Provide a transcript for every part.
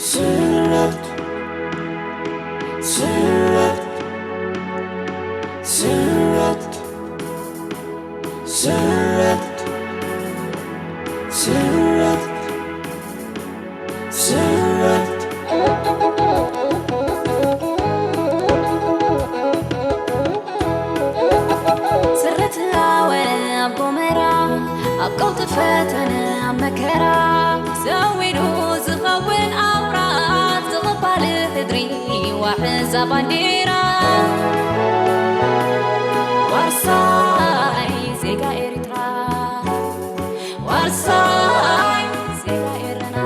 ስረት፣ ስረት፣ ስረት፣ ስረት፣ ስረት፣ ስረት። ስርትናወ ኣብ ጎመራ፣ ኣብ ቀውጢ ፈተነ፣ ኣብ መከራ፣ ሰዊሩ ዝኸውን ኣውራ፣ ዝቕባል ሕድሪ፣ ዋሕዛ ባንዴራ። ዋርሳይ ዜጋ ኤርትራ፣ ዋርሳይ ዜጋ ኤረና።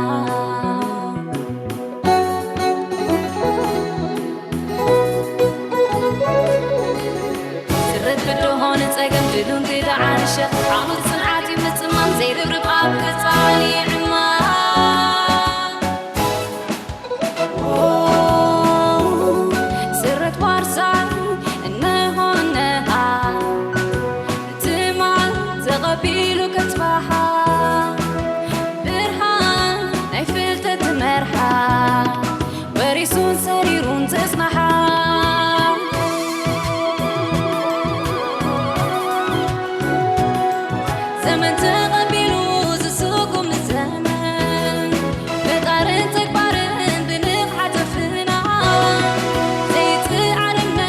ስረት ብድሆ ንጸገም ድሉን ግዳዓን ሸኽ ዓሙድ ጽንዓት እዩ ምጽማም ዘይርብርብ ኣብ ቀጻሊ ዕማም። ስረት ዋርሳይ እነሆ እነሃ ትማል ተቐቢሉ ከጽባሓ ብርሃን ናይ ፍልጠት መርሓ ወሪሱን ሰሪሩን ዘጽናሓ። ዘመን ተቐቢሉ ዝስጉም ንዘመን ብቃልን ተግባርን ብንቕሓት ኣፍና ዘይጥዓርና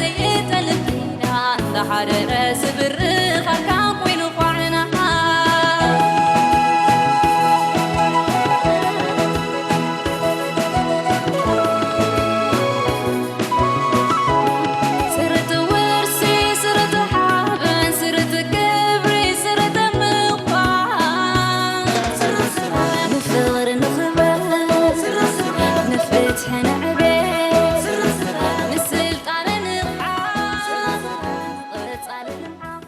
ዘይጠልብና እንዳሓደረ ዝብርኽ ኣርካን ኮይኑ ኳዕና። ስርት ውርሲ፣ ስርት ሓበን፣ ስርት ክብሪ፣ ስርት ምዃን። ንፍቕሪ ንኽበር፣ ንፍትሒ ንዕቤት፣ ንስልጣነ ንቕሓት፣ ንቐጻሊ ልምዓት።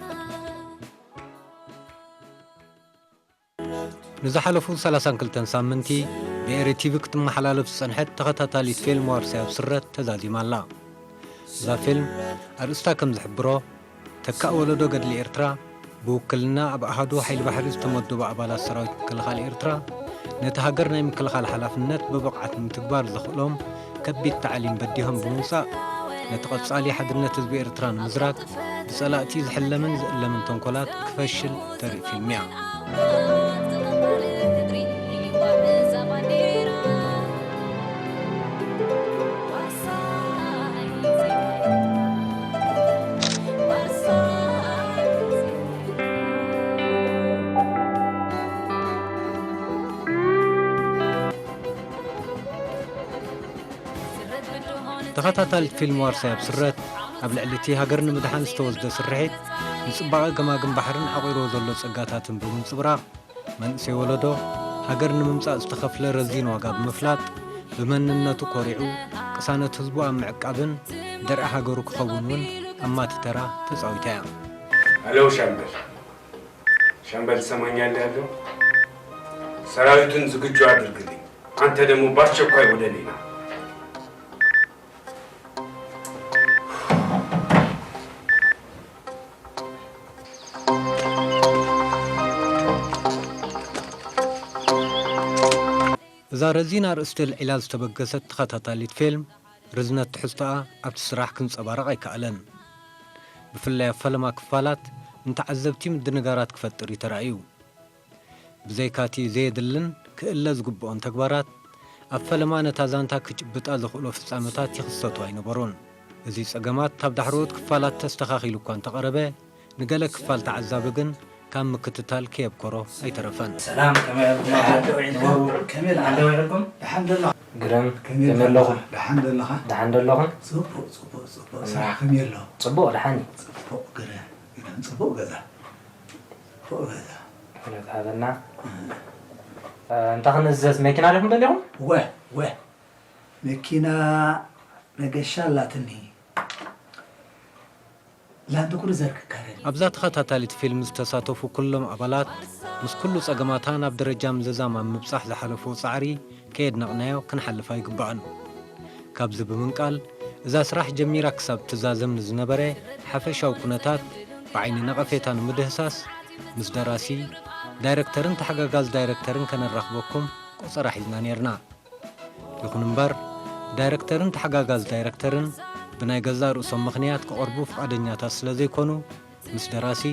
ንዝሓለፉ ሰላሳን ክልተን ሳምንቲ ብኤሪ ቲቪ ክትመሓላለፍ ዝጸንሐት ተኸታታሊት ፊልም ዋርሳይ ኣብ ስረት ተዛዚማ ኣላ። እዛ ፊልም ኣርእስታ ከም ዝሕብሮ፣ ተካእ ወለዶ ገድሊ ኤርትራ ብውክልና ኣብ ኣሃዱ ሓይሊ ባሕሪ ዝተመደቡ ኣባላት ሰራዊት ምክልኻል ኤርትራ ነቲ ሃገር ናይ ምክልኻል ሓላፍነት ብብቕዓት ንምትግባር ዘኽእሎም ከቢድ ታዕሊም በዲሆም ብምውጻእ፣ ነቲ ቀጻሊ ሓድነት ህዝቢ ኤርትራ ንምዝራግ ብጸላእቲ ዝሕለምን ዝእለምን ተንኮላት ክፈሽል ተርኢ ፊልም እያ። ተኸታታሊት ፊልም ዋርሳይ ኣብ ስረት፣ ኣብ ልዕሊ እቲ ሃገር ንምድሓን ዝተወስደ ስርሒት፣ ንጽባቐ ገማግም ባሕርን ዓቑርዎ ዘሎ ጸጋታትን ብምንጽብራቕ፣ መንእሰይ ወለዶ፣ ሃገር ንምምጻእ ዝተኸፍለ ረዚን ዋጋ ብምፍላጥ፣ ብመንነቱ ኮሪዑ፣ ቅሳነት ህዝቡ ኣብ ምዕቃብን ደርዒ ሃገሩ ክኸውን እውን ኣማቲ ተራ ተጻዊታ እያ። ሄሎ ሻምበል። ሻምበል ትሰማኛለህ ያለው? ሰራዊቱን ዝግጁ አድርግልኝ። አንተ ደግሞ በአስቸኳይ ወደ እኔ ና። እዛ ረዚን ኣርእስቲ ኣልዒላ ዝተበገሰት ተኸታታሊት ፊልም፣ ርዝነት ትሕዝቶኣ ኣብቲ ስራሕ ክንጸባረቕ ኣይከኣለን። ብፍላይ ኣብ ፈለማ ክፋላት፣ ንተዓዘብቲ ምድንጋራት ክፈጥር እዩ ተራእዩ። ብዘይካቲ ዘየድልን ክእለ ዝግብኦን ተግባራት፣ ኣብ ፈለማ ነታ ዛንታ ክጭብጣ ዘኽእሎ ፍጻመታት ይኽሰቱ ኣይነበሩን። እዚ ጸገማት ኣብ ዳሕረዎት ክፋላት ተስተኻኺሉ እኳ እንተቐረበ፣ ንገለ ክፋል ተዓዛቢ ግን ካብ ምክትታል ከየብኮሮ ኣይተረፈን። ሰላም፣ ከመይ ኣልኩም? ደሓን ዶ ውዒልኩም? ንበሩ። ከመይ ኣልኩም? ደሓን ዶ ውዒልኩም? ደሓን ዶ ኣለኻ? ግርም፣ ከመይ ከመይ ኣለኻ? ኣለኹም? ደሓን ዶ ኣለኻ? ደሓን ዶ ኣለኹም? ጽቡቕ፣ ጽቡቕ፣ ጽቡቕ። እና ስራሕ ከመይ ኣሎ? ጽቡቕ፣ ደሓን እዩ። ጽቡቕ፣ ግርም፣ ግርም፣ ጽቡቕ ገዛ። ጽቡቕ ገዛ። እውነት ሃበና። እ። እ፣ እንታይ ክንእዘዝ? መኪና ዲኹም ደሊኹም? ወ፣ ወ። መኪና መገሻ ኣላትኒ። ላንድ ክሩዘር ክካረኒ። ኣብዛ ተኸታታሊት ፊልም ዝተሳተፉ ኩሎም ኣባላት፣ ምስ ኩሉ ጸገማታ ናብ ደረጃ ምዝዛም ኣብ ምብጻሕ ዝሓለፍዎ ጻዕሪ ከየድነቕናዮ ክንሓልፍ ኣይግባእን። ካብዚ ብምንቃል፣ እዛ ስራሕ ጀሚራ ክሳብ ትዛዘም ንዝነበረ ሓፈሻዊ ኩነታት ብዓይኒ ነቐፌታ ንምድህሳስ፣ ምስ ደራሲ፣ ዳይረክተርን ተሓጋጋዚ ዳይረክተርን ከነራኽበኩም ቆጸራ ሒዝና ኔርና። ይኹን እምበር፣ ዳይረክተርን ተሓጋጋዚ ዳይረክተርን ብናይ ገዛእ ርእሶም ምኽንያት ክቐርቡ ፍቓደኛታት ስለ ዘይኮኑ፣ ምስ ደራሲ፣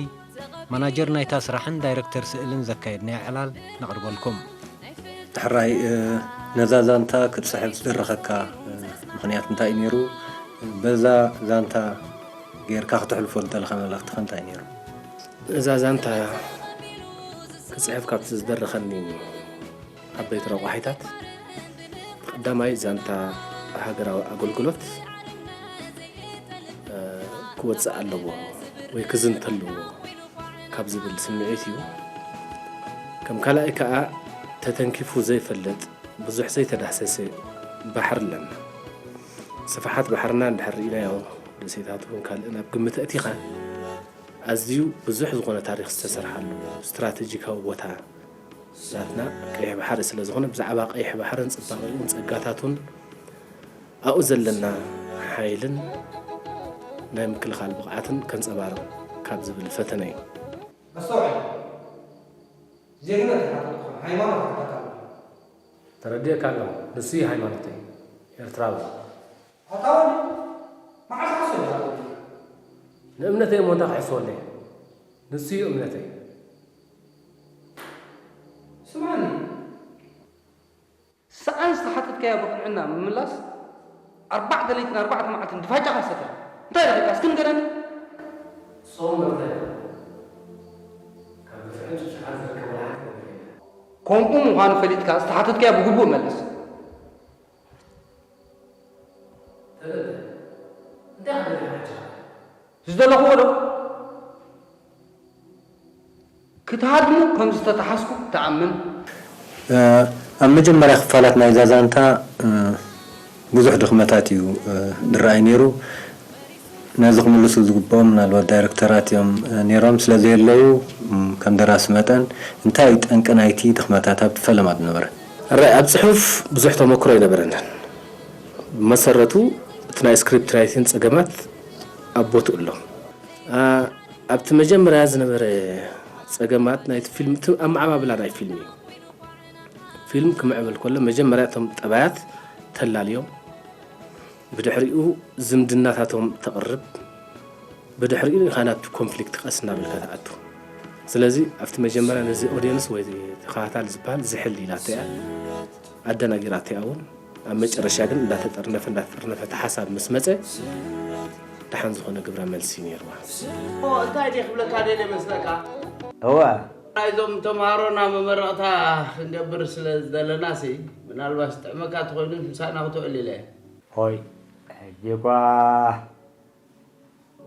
ማናጀር ናይታ ስራሕን ዳይረክተር ስእልን ዘካየድናዮ ዕላል ነቕርበልኩም። ሕራይ፣ እ፣ ነዛ ዛንታ ክትጽሕፍ ዝደረኸካ፣ እ፣ ምኽንያት እንታይ እዩ ነይሩ? በዛ ዛንታ ጌርካ ክትሕልፎ ዝደለኻ መልእኽትኸ እንታይ እዩ ነይሩ? እዛ ዛንታ ክጽሕፍ ካብቲ ዝደረኸኒ ዓበይቲ ረቋሒታት፣ ቀዳማይ ዛንታ ሃገራዊ ኣገልግሎት፣ እ፣ ክወጽእ ኣለዎ ወይ ክዝንተ ኣለዎ ካብ ዝብል ስምዒት እዩ። ከም ካልኣይ ከኣ ተተንኪፉ ዘይፈልጥ ብዙሕ ዘይተዳህሰሰ ባሕሪ ኣለና። ስፍሓት ባሕርና እንድሕር ርኢናዮ፣ ደሴታት እውን ካልእን ኣብ ግምት ኣእቲኻ፣ ኣዝዩ ብዙሕ ዝኾነ ታሪኽ ዝተሰርሓሉ ስትራቴጂካዊ ቦታ ናትና ቀይሕ ባሕሪ ስለ ዝኾነ፣ ብዛዕባ ቀይሕ ባሕርን ጽባቐኡን ጸጋታቱን ኣብኡ ዘለና ሓይልን ናይ ምክልኻል ብቕዓትን ከንጸባርቕ ካብ ዝብል ፈተነ እዩ። ኣስተውዕል። ዜግነት ኢኻ ትኾን፣ ሃይማኖት ኢኻ ትኾን። ተረዲኤካ ኣለኹ። ንሱ እዩ ሃይማኖተይ። ኤርትራዊ። ኣታዊ መዓስ ሓሶት ኢኻ ትብል? ንእምነተይ እሞ እንታይ ክሕስወለይ? ንሱ እዩ እምነተይ። ስምዓኒ። ሰኣን ዝተሓተትካዮ ብቕንዕና ምምላስ፣ ኣርባዕተ ለይትን ኣርባዕተ መዓልትን ድፋጫኻ ይሰተኻ። እንታይ ረኺብካ? እስኪ ንገረኒ። ጾም ምርታይ። ካብ ግፍዕን ጭፍጨፋን ዝርከብ ወላ ሓንቲ ነገር የለን። ከምኡ ምዃኑ ፈሊጥካ ዝተሓተትካዮ ብግቡእ መልስ። ተረድእ። እንታይ ክደልኻ ሓጃኻ? ዝደለኽዎ ዶ? ክትሃድሙ ከም ዝተተሓዝኩ ትኣምን? እ፣ ኣብ መጀመርያ ክፋላት ናይዛ ዛንታ፣ እ፣ ብዙሕ ድኽመታት እዩ፣ እ፣ ዝረኣይ ነይሩ። ነዚ ክምልሱ ዝግብኦም ምናልባት ዳይረክተራት እዮም፣ እ፣ ነይሮም። ስለ ዘየለዉ፣ እም፣ ከም ደራሲ መጠን እንታይ እዩ ጠንቂ ናይቲ ድኽመታት ኣብቲ ፈለማ ዝነበረ? ሕራይ፣ ኣብ ጽሑፍ ብዙሕ ተመክሮ ኣይነበረንን። ብመሰረቱ እቲ ናይ ስክሪፕት ራይቲንግ ጸገማት ኣብ ቦትኡ ኣሎ። ኣ-፣ ኣብቲ መጀመርያ ዝነበረ ጸገማት ናይቲ ፊልም፣ እቲ ኣመዓባብላ ናይ ፊልም እዩ። ፊልም ክምዕብል ከሎ መጀመርያ እቶም ጠባያት ተላልዮም፣ ብድሕሪኡ ዝምድናታቶም ተቕርብ፣ ብድሕሪኡ ኢኻ ናብቲ ኮንፍሊክት ቀስ እናበልካ ትኣቱ። ስለዚ ኣብቲ መጀመርያ ነዚ ኦድየንስ ወይ ተኸታታሊ ዝበሃል ዝሕል ኢላቶ እያ፣ ኣደናጊራቶ እያ እውን። ኣብ መጨረሻ ግን እንዳተጠርነፈ እንዳተጠርነፈ እቲ ሓሳብ ምስ መጸ ደሓን ዝኾነ ግብረ መልሲ ነይርዋ። ኦ፣ እንታይ ድየ ክብለካ ደልየ መስለካ? እወ። እዞም ተምሃሮና መመረቕታ ክንገብር ስለ ዝደለናሲ፣ ምናልባት ዝጥዕመካ ተኾይኑ ምሳና ክትውዕል ኢለ። ሆይ፣ ሕጂ እኳ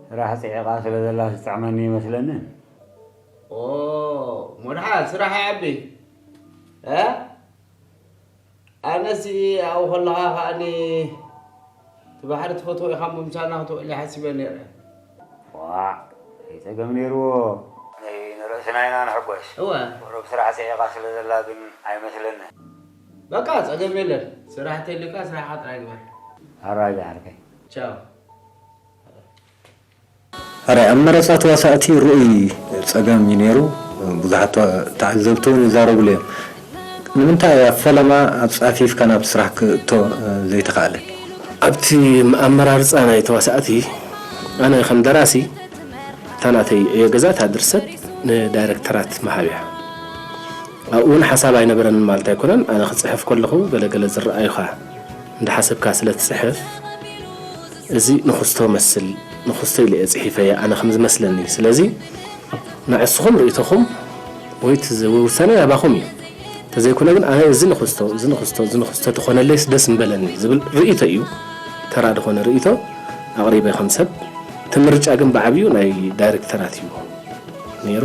ስራሕ ጽዒቓ ስለ ዘላ ዝጥዕመኒ ይመስለንን። ኦ፣ እሞ ደሓን ስራሕ ይዓቢ። እ? ኣነሲ ኣብኡ ከለኻ ከኣኒ እቲ ባሕሪ ትፈትዎ ኢኻ እሞ ምሳና ክትውዕል እየ ሓሲበ ነይረ። ዋዕ፣ እንታይ ጸገም ነይርዎ? ናይ ንርእስና ኢና ንሕጎስ። እወ። ቁሩብ ስራሕ ጽዒቓ ስለ ዘላ ግን ኣይመስለንን። በቃ ጸገም የለን። ስራሕ ተልዩካ ስራሕኻ ጥራይ ግበር። ኣራይ ዝሓርከይ። ቻው። ኣራይ፣ ኣብ መረጻ ተዋሳእቲ ርኡይ ጸገም እዩ ነይሩ። ብዙሓት ተዋ-፣ ተዓዘብቲ እውን ይዛረብሉ እዮም። ንምንታይ ኣብ ፈለማ ኣጻፊፍካ ናብቲ ስራሕ ክእቶ፣ እ፣ ዘይተኻእለ? ኣብቲ ኣመራርጻ ናይ ተዋሳእቲ፣ ኣነ ከም ደራሲ፣ እታ ናተይ እየ ገዛ፣ እታ ድርሰት ንዳይረክተራት ምሃብ እያ። ኣብኡ እውን ሓሳብ ኣይነበረንን ማለት ኣይኮነን። ኣነ ክጽሕፍ ከለኹ ገለገለ ዝረኣዩኻ እንዳሓሰብካ ስለ ትጽሕፍ፣ እዚ ንኽስቶ መስል፣ ንኽስቶ ኢለ እየ ጽሒፈያ ኣነ ከም ዝመስለኒ። ስለዚ ንዕስኹም ርእይቶኹም ወይ እቲ ዝ-፣ ውሳነ ናባኹም እዩ። እንተዘይኮነ ግን ኣነ እዚ ንኽስቶ፣ እዚ ንኽስቶ፣ እዚ ንኽስቶ ተኾነለይስ ደስ ምበለኒ ዝብል ርእይቶ እዩ። ተራ ዝኾነ ርእይቶ ኣቕሪበ ከም ሰብ። እቲ ምርጫ ግን ብዓብዩ ናይ ዳይሬክተራት እዩ ነይሩ።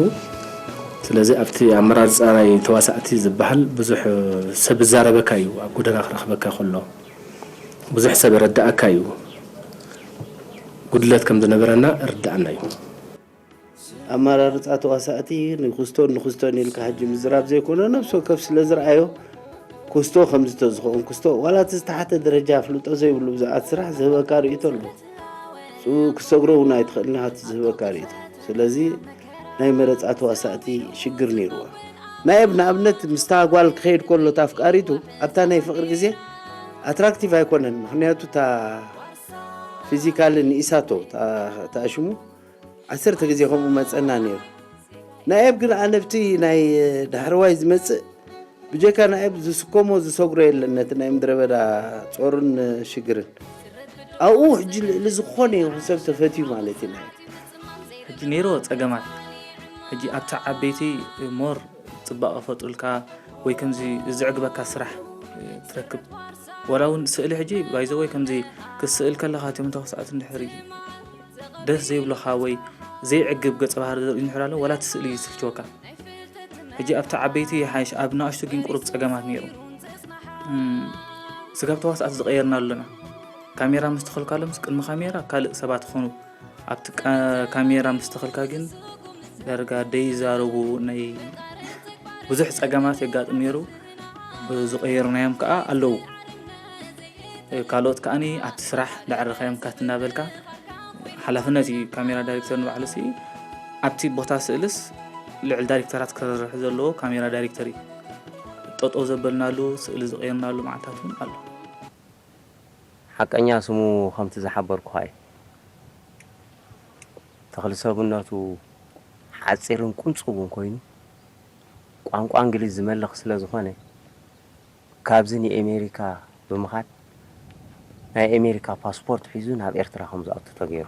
ስለዚ ኣብቲ ኣመራርጻ ናይ ተዋሳእቲ ዝበሃል ብዙሕ ሰብ ዝዛረበካ እዩ፣ ኣብ ጎደና ክረኽበካ ከሎ ብዙሕ ሰብ የረድኣካ እዩ። ጉድለት ከም ዝነበረና ይርድኣና እዩ። ኣመራርጻ ተዋሳእቲ ንኽስቶን ንኽስቶን ኢልካ ሕጂ ምዝራብ ዘይኮነ፣ ነብሲ ወከፍ ስለ ዝረኣዮ፣ ክስቶ ከምዚ ተዝኸውን ክስቶ ዋላ እቲ ዝተሓተ ደረጃ ኣፍልጦ ዘይብሉ ብዛዕባ እቲ ስራሕ ዝህበካ ርእይቶ ኣሎ። ንሱ ክሰግሮ እውን ኣይትኽእልን ኢኻ እቲ ዝህበካ ርእይቶ። ስለዚ ናይ መረፃ ተዋሳእቲ ሽግር ነይርዋ። ናየብ ንኣብነት ምስታ ጓል ክኸይድ ከሎ እታ ኣፍቃሪቱ ኣብታ ናይ ፍቕሪ ግዜ ኣትራክቲቭ ኣይኮነን። ምኽንያቱ እታ ፊዚካሊ ንኢሳቶ እታ ሽሙ ዓሰርተ ግዜ ከምኡ መፀና ነይሩ። ናየብ ግን ኣነ ብቲ ናይ ዳሕረዋይ ዝመፅእ ብጀካ ናየብ ዝስከሞ ዝሰግሮ የለን ነቲ ናይ ምድረ በዳ ጾርን ሽግርን። ኣብኡ ሕጂ ልዕሊ ዝኾነ ይኹን ሰብ ተፈትዩ ማለት እዩ ናየብ። ሕጂ ነይሮ ጸገማት ሕጂ ኣብቲ ዓበይቲ ሞር ጽባቐ ፈጥሩልካ ወይ ከምዚ ዝዕግበካ ስራሕ ትረክብ። ወላ እውን ስእሊ ሕጂ ባይዘወይ ከምዚ ክትስእል ከለኻ እቶም ተዋሳእቲ እንድሕር ደስ ዘይብሉኻ ወይ ዘይዕግብ ገጸ ባህሪ ዘርኢ እንድሕር ኣሎ ዋላ እቲ ስእሊ ይስልችወካ። ሕጂ ኣብቲ ዓበይቲ ይሓይሽ ኣብ ንኣሽቱ ግን ቁሩብ ጸገማት ነይሩ። ስጋብ ተዋሳእቲ ዝቐየርና ኣሎና። ካሜራ ምስ ተኸልካሎም ምስ ቅድሚ ካሜራ ካልእ ሰባት ኾኑ ኣብቲ ካሜራ ምስ ተኸልካ ግን ዳርጋ ደይዛረቡ ናይ ብዙሕ ጸገማት የጋጥም ነይሩ። ዝቐየርናዮም ከዓ ኣለዉ። ካልኦት ከዓኒ ኣብቲ ስራሕ ዳዕረኻዮም ካት እናበልካ ሓላፍነት እዩ ካሜራ ዳይሬክተር ንባዕሉ ሲ ኣብቲ ቦታ ስእልስ ልዕል ዳይሬክተራት ክሰርሕ ዘለዎ ካሜራ ዳይሬክተር እዩ። ጠጠው ዘበልናሉ ስእሊ ዝቐየርናሉ መዓልታት እውን ኣሎ። ሓቀኛ ስሙ ከምቲ ዝሓበርኩኻ እዩ። ተኽሊ ሰብነቱ ሓፂርን ቁንፁግን ኮይኑ ቋንቋ እንግሊዝ ዝመልኽ ስለ ዝኾነ ካብዚ ንኤሜሪካ ብምኻድ ናይ ኤሜሪካ ፓስፖርት ሒዙ ናብ ኤርትራ ከም ዝኣቱ ተገይሩ።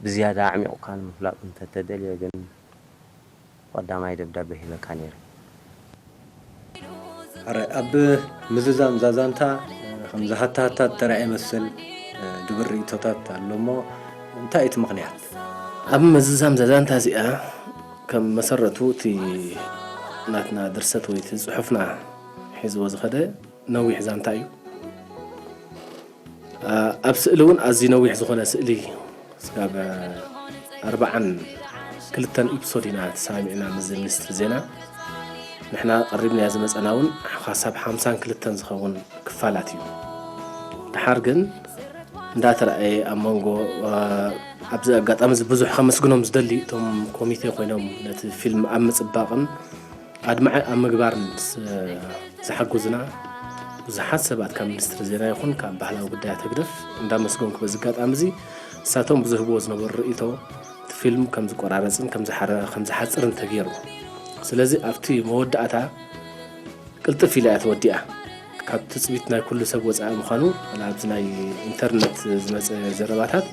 ብዝያዳ ኣዕሚቑካ ንምፍላጥ እንተተደልየ ግን ቀዳማይ ደብዳቤ ሂበካ ነይረ። ሕራይ ኣብ ምዝዛም ዛዛንታ ከም ዝሃታሃታ እተራእየ መስል ድብር ርእይቶታት ኣሎ እሞ እንታይ እቲ ምኽንያት? ኣብ ምዝዛም ዛዛንታ እዚኣ ከም መሰረቱ እቲ ናትና ድርሰት ወይ እቲ ጽሑፍና ሒዝዎ ዝኸደ ነዊሕ ዛንታ እዩ። ኣብ ስእሊ እውን ኣዝዩ ነዊሕ ዝኾነ ስእሊ ስጋብ ኣርባዓን ክልተን ኢፕሶድ ኢና ተሰማሚዕና ምስዚ ሚኒስትሪ ዜና። ንሕና ቀሪብናዮ ዝመጸና እውን ሓሳብ ሓምሳን ክልተን ዝኸውን ክፋላት እዩ። ደሓር ግን እንዳተራእየ ኣብ መንጎ ኣብዚ ኣጋጣሚ እዚ ብዙሕ ከመስግኖም ዝደሊ እቶም ኮሚቴ ኮይኖም ነቲ ፊልም ኣብ ምጽባቕን ኣድማዒ ኣብ ምግባር ዝሓግዙና ብዙሓት ሰባት ካብ ሚኒስትሪ ዜና ይኹን ካብ ባህላዊ ጉዳያት ህግደፍ እንዳመስገንኩ በዚ ኣጋጣሚ እዚ ንሳቶም ብዝህብዎ ዝነበሩ ርእይቶ እቲ ፊልም ከም ዝቆራረፅን ከም ዝሓፅርን ተገይሩ። ስለዚ ኣብቲ መወዳእታ ቅልጥፍ ኢላ እያ ተወዲኣ። ካብ ትፅቢት ናይ ኩሉ ሰብ ወፃኢ ምዃኑ ኣብዚ ናይ ኢንተርነት ዝመፀ ዘረባታት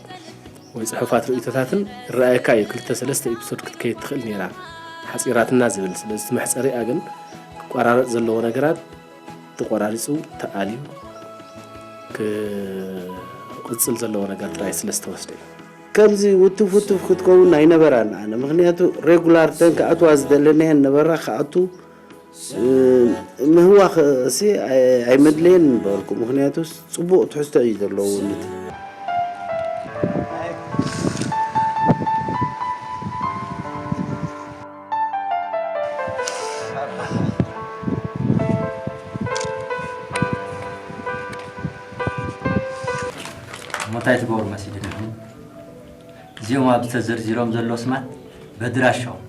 ወይ ፅሑፋት ርእይቶታትን ይረኣየካ እዩ። ክልተ ሰለስተ ኢፕሶድ ክትከይድ ትኽእል ነይራ ሓፂራትና ዝብል። ስለዚ እቲ መሕፀሪኣ ግን ክቆራረፅ ዘለዎ ነገራት ተቆራሪፁ ተኣልዩ ክቕፅል ዘለዎ ነገር ጥራይ ስለ ዝተወስደ እዩ። ከምዚ ውትፍ ውትፍ ክትከውን ኣይነበራን ኣነ ምክንያቱ ሬጉላር ተን ክኣትዋ ዝደለናየን ነበራ ክኣቱ ምህዋኽ ሲ ኣይመድለየን በልኩ ምክንያቱ ፅቡቕ ትሕዝቶ እዩ ዘለዎ ነቲ እሞ እንታይ ትገብሩ መሲልኩም? እዚኦም ኣብ ዝተዘርዚሮም ዘሎ ስማት በድራሻኦም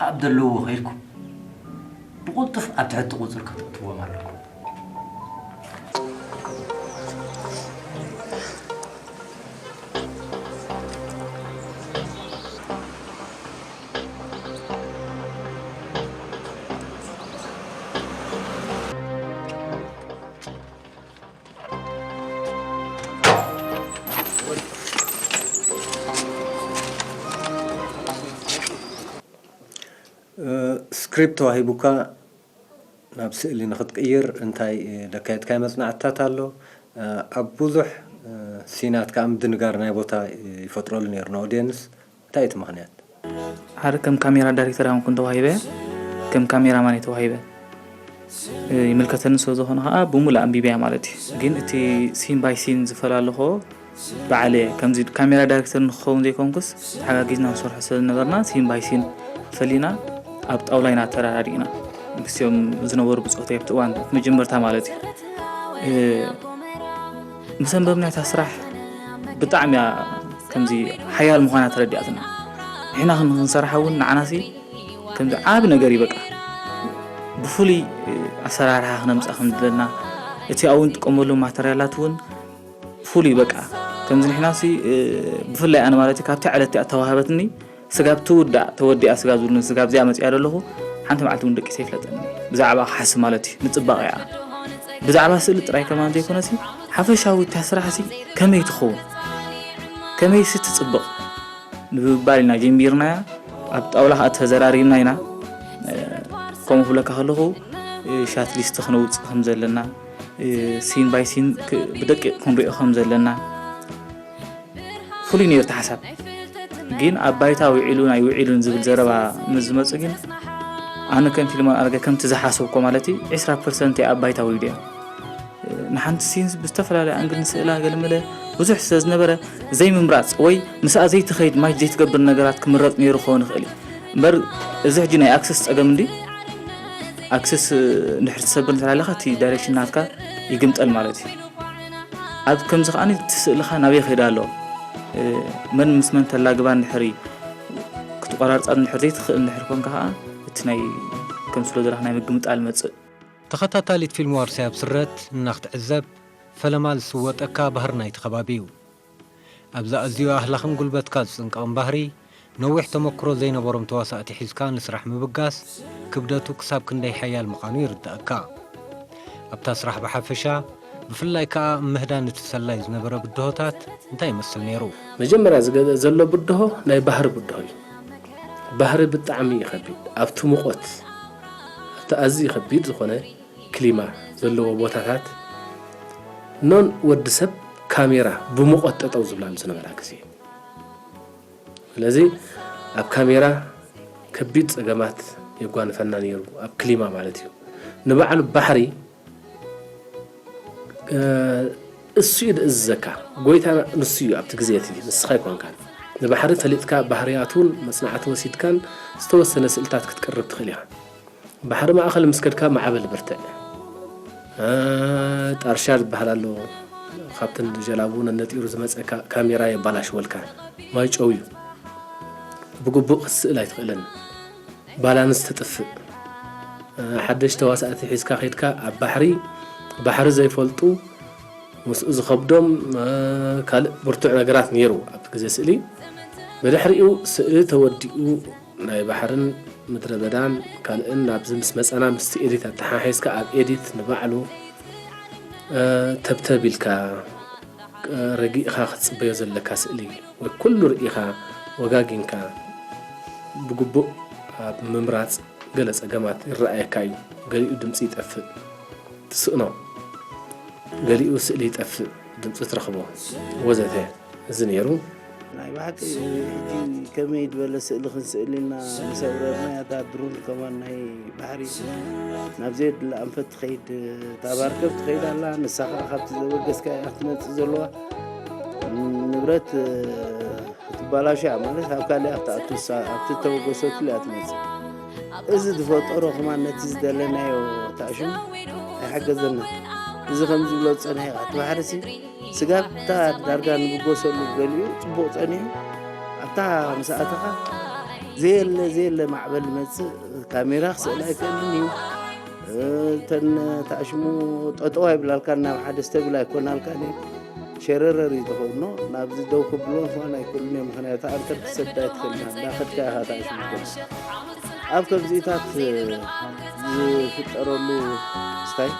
ኣብ ዘለውዎ ከይድኩም ብቕልጡፍ ኣብ ትሕቲ ቁፅር ከተእትዎም ኣለኩም። ስክሪፕት ተዋሂቡካ ናብ ስእሊ ንኽትቅይር እንታይ ለካየድካዮ መጽናዕትታት ኣሎ? ኣብ ብዙሕ ሲናት ከኣ ምድንጋር ናይ ቦታ ይፈጥረሉ ነይሩ ንኦድየንስ። እንታይ እዩ እቲ ምኽንያት? ሓደ ከም ካሜራ ዳይሬክተር ኣንኩን ተዋሂበ፣ ከም ካሜራማን እየ ተዋሂበ። ይምልከተኒ ስለ ዝኾነ ከዓ ብሙሉእ ኣንቢበያ ማለት እዩ። ግን እቲ ሲን ባይ ሲን ዝፈላለኾ ባዕለ ከምዚ ካሜራ ዳይሬክተር ንክኸውን ዘይኮንኩስ ተሓጋጊዝና ንሰርሖ ስለ ዝነበርና ሲን ባይ ሲን ፈሊና ኣብ ጣውላ ኢና ተረዳዲእና። ምስኦም ዝነበሩ ብጾተይ ኣብቲ እዋን መጀመርታ ማለት እዩ። እ፣ ምስ ኣንበብና እታ ስራሕ ብጣዕሚ እያ ከምዚ ሓያል ምዃና ተረዲኣትና። ንሕና ክን-፣ ክንሰርሓ እውን ንዓናሲ ከምዚ ዓቢ ነገር እዩ። በቃ ብፍሉይ ኣሰራርሓ ክነምጽኣ ከም ዘለና፣ እቲ ኣብኡ ንጥቀመሉ ማተርያላት እውን ፍሉይ በቃ። ከምዚ ንሕናሲ፣ እ፣ ብፍላይ ኣነ ማለት እዩ ካብቲ ዕለት እቲኣ ተዋህበትኒ ስጋብ ትውዳእ ተወዲኣ ስጋብ ዝብሉኒ ስጋብ እዚኣ መጺኣ ዘለኹ ሓንቲ መዓልቲ እውን ደቂሰ ኣይፍለጠኒ። ብዛዕባ ክሓስብ ማለት እዩ ንጽባቐኣ። ብዛዕባ ስእሊ ጥራይ ከማን ዘይኮነሲ ሓፈሻዊ እታ ስራሕሲ ከመይ ትኸውን? ከመይሲ ትጽብቕ? ንምባል ኢና ጀሚርናያ። ኣብ ጣውላ ከኣ ተዘራሪብና ኢና። እ፣ ከምኡ ክብለካ ከለኹ፣ እ፣ ሻት ሊስት ክነውጽእ ከም ዘለና፣ እ፣ ሲን ባይ ሲን ክ-፣ ብደቂቕ ክንሪኦ ከም ዘለና ፍሉይ ነይሩ እቲ ሓሳብ። ግን ኣብ ባይታ ውዒሉን ኣይውዒሉን ዝብል ዘረባ ምስ ዝመጽእ ግን ኣነ ከም ፊልሞን ኣረጋይ ከምቲ ዝሓሰብኮ ማለት እዩ ዒስራ ፐርሰንት እያ ኣብ ባይታ ውዒሉ እያ። ንሓንቲ ሲንስ ብዝተፈላለየ ኣንግል ንስእላ ገለመለ ብዙሕ ስለ ዝነበረ ዘይምምራጽ ወይ ምስኣ ዘይትኸይድ ማች ዘይትገብር ነገራት ክምረጽ ነይሩ ክኸውን ይኽእል እዩ። እምበር እዚ ሕጂ ናይ ኣክሰስ ጸገም እንዲ ኣክሰስ እንድሕር ትሰብር እንተ ኣለኻ እቲ ዳይሬክሽን ናትካ ይግምጠል ማለት እዩ። ኣብ ከምዚ ከኣ እቲ ስእልኻ ናበይ ይኸይድ ኣሎ፣ መን ምስ መን ተላግባ እንድሕሪ ክትቆራርጻ እንድሕር ዘይትኽእል እንድሕር ኮንካ ከኣ እቲ ናይ ከም ስለ ዘለኻ ናይ ምግምጣል መጽእ። ተኸታታሊት ፊልም ዋርሳይ ኣብ ስረት እናኽትዕዘብ ፈለማ ዝስወጠካ ባህሪ ናይቲ ከባቢ እዩ። ኣብዚ ኣዝዩ ኣህላኽን ጉልበትካ ዝጽንቀቕን ባህሪ፣ ነዊሕ ተመክሮ ዘይነበሮም ተዋሳእቲ ሒዝካ ንስራሕ ምብጋስ ክብደቱ ክሳብ ክንደይ ሓያል ምዃኑ ይርድኣካ። ኣብታ ስራሕ ብሓፈሻ፣ ብፍላይ ከኣ ኣብ ምህዳን እቲ ሰላይ ዝነበረ ብድሆታት እንታይ ይመስል ነይሩ? መጀመርያ ዝገ-፣ ዘሎ ብድሆ ናይ ባህሪ ብድሆ እዩ። ባህሪ ብጣዕሚ እዩ ከቢድ። ኣብቲ ሙቐት፣ ኣብቲ ኣዝዩ ከቢድ ዝኾነ ክሊማ ዘለዎ ቦታታት ኖን ወዲ ሰብ ካሜራ ብሙቐት ጠጠው ዝብላሉ ዝነበራ ግዜ። ስለዚ ኣብ ካሜራ ከቢድ ጸገማት የጓንፈና ነይሩ፣ ኣብ ክሊማ ማለት እዩ። ንባዕሉ ባሕሪ፣ እ፣ እሱ እዩ ዝእዝዘካ። ጎይታ ንሱ እዩ ኣብቲ ግዜ እቲ፣ ንስኻ ኣይኮንካን። ንባሕሪ ፈሊጥካ ባህርያቱን መጽናዕቲ ወሲድካን ዝተወሰነ ስእልታት ክትቅርብ ትኽእል ኢኻ። ባሕሪ ማእኸል ምስ ከድካ ማዕበል ብርትዕ፣ እ፣ ጣርሻ ዝበሃል ኣሎ። ካብተን ጀላቡ ነነጢሩ ዝመጸ ካ-፣ ካሜራ የባላሽወልካ። ማይ ጨው እዩ። ብግቡእ ክትስእል ኣይትኽእልን። ባላንስ ትጥፍእ። እ፣ ሓደሽቲ ተዋሳእቲ ሒዝካ ኸይድካ ኣብ ባሕሪ፣ ባሕሪ ዘይፈልጡ ምስኡ ዝኸብዶም፣ እ፣ ካልእ ብርቱዕ ነገራት ነይሩ ኣብቲ ግዜ ስእሊ። ብድሕሪኡ ስእሊ ተወዲኡ ናይ ባሕርን ምድረ በዳን ካልእን ናብዚ ምስ መጸና ምስቲ ኤዲት ኣተሓሒዝካ ኣብ ኤዲት ንባዕሉ፣ እ፣ ተብተብ ኢልካ፣ እ፣ ረጊእኻ ክትጽበዮ ዘለካ ስእሊ ወይ ኩሉ ርኢኻ ወጋጊንካ ብግቡእ ኣብ ምምራጽ ገለ ጸገማት ይረኣየካ እዩ። ገሊኡ ድምጺ ይጠፍእ፣ ትስእኖ። ገሊኡ ስእሊ ይጠፍእ፣ ድምጺ ትረኽቦ ወዘተ። እዚ ነይሩ። ናይ ብሓቂ ሕጂ ከመይ ዝበለ ስእሊ ክንስእል ኢልና ምስ ኣብረርና እታ ድሮን ከማን ናይ ባሕሪ ናብ ዘየድሊ ኣንፈት ትኸይድ፣ እታ ማርከብ ትኸይድ ኣላ፣ ንሳ ኸዓ ካብቲ ዘበገስካያ እያ ክትመጽእ ዘለዋ። ንብረት ክትበላሾ እያ ማለት ኣብ ካሊኣ ክትኣቱ፣ ንሳ ኣብቲ ተበገሰትሉ እያ ትመጽእ። እዚ ዝፈጠሮ ከማን ነቲ ዝደለናዮ ተኣሽሙ ኣይሓገዘና። እዚ ከምዚ ዝብሎ ዝጸንሐ እዩ፣ እቲ ባሕሪሲ ስጋብ እታ ዳርጋ ንብገሰሉ ገሊኡ ጽቡቕ ጸኒሑ፣ ኣብታ ምስ ኣተኻ ዘየለ ዘየለ ማዕበል ይመጽእ፣ ካሜራ ክስእል ኣይክእልን እዩ። እተን ተኣሽሙ ጠጠው ኣይብላልካን፣ ናብ ሓደ ስተብል ኣይኮናልካን እዩ። ሸረረር እዩ ዝኸውን። ናብዚ ደው ክብሎ እንኳን ኣይክእሉን እዮም፣ ምኽንያቱ ኣንተር ክሰዳ ኣይትኽእልን፣ እንዳኸድካ ኢኻ ተኣሽሙ ትገብር። ኣብ ከምዚታት ዝፍጠረሉ ስታይ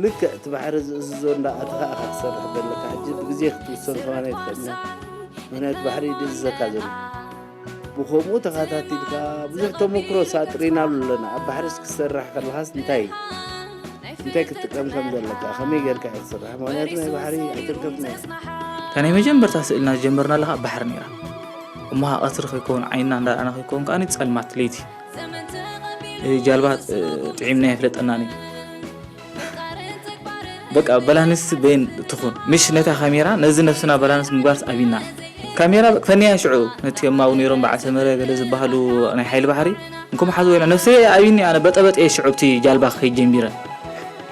ልክዕ እቲ ባሕሪ ዝእዝዞ እንዳኣተኻ ኢኻ ክሰርሕ ዘለካ። ሕጂ ብግዜ ክትውሰን ከማን ኣይትኽእልን፣ ምኽንያቱ ባሕሪ እዩ ዝእዝዘካ ዘሎ። ብኸምኡ ተኸታቲልካ ብዙሕ ተመክሮ ሳጥሪናሉ ኣለና። ኣብ ባሕሪስ ክትሰርሕ ከለኻስ እንታይ፣ እንታይ ክትጥቀም ከም ዘለካ፣ ከመይ ጌርካ እዩ ክትሰርሕ? ምኽንያቱ ናይ ባሕሪ ኣይተንከፍና ኢና። እታ ናይ መጀመርታ ስእልና ዝጀመርናላ ኸዓ ባሕሪ ነይራ። እሞ ኸዓ ቀትሪ ከይከውን ዓይንና እንዳረኣና ከይከውን ከኣ ጸልማት ለይቲ። እ፣ ጃልባ፣ እ፣ ጥዒምና ኣይፍለጠናን እዩ። በቃ ባላንስ በይን ትኹን። ምሽ ነታ ካሜራ ነዚ ነፍስና ባላንስ ምግባርስ ኣቢና። ካሜራ በቃ ፈንያ ሽዑ ነቲ የማው ነይሮም በዓል ሰመረ ገለ ዝበሃሉ ናይ ሓይሊ ባሕሪ እንኩም ሓዝዎ ኢላ ነፍሰይ ኣብኒ ኣነ በጠበጠ እየ ሽዑ ኣብቲ ጃልባ ክኸይድ ጀሚረ።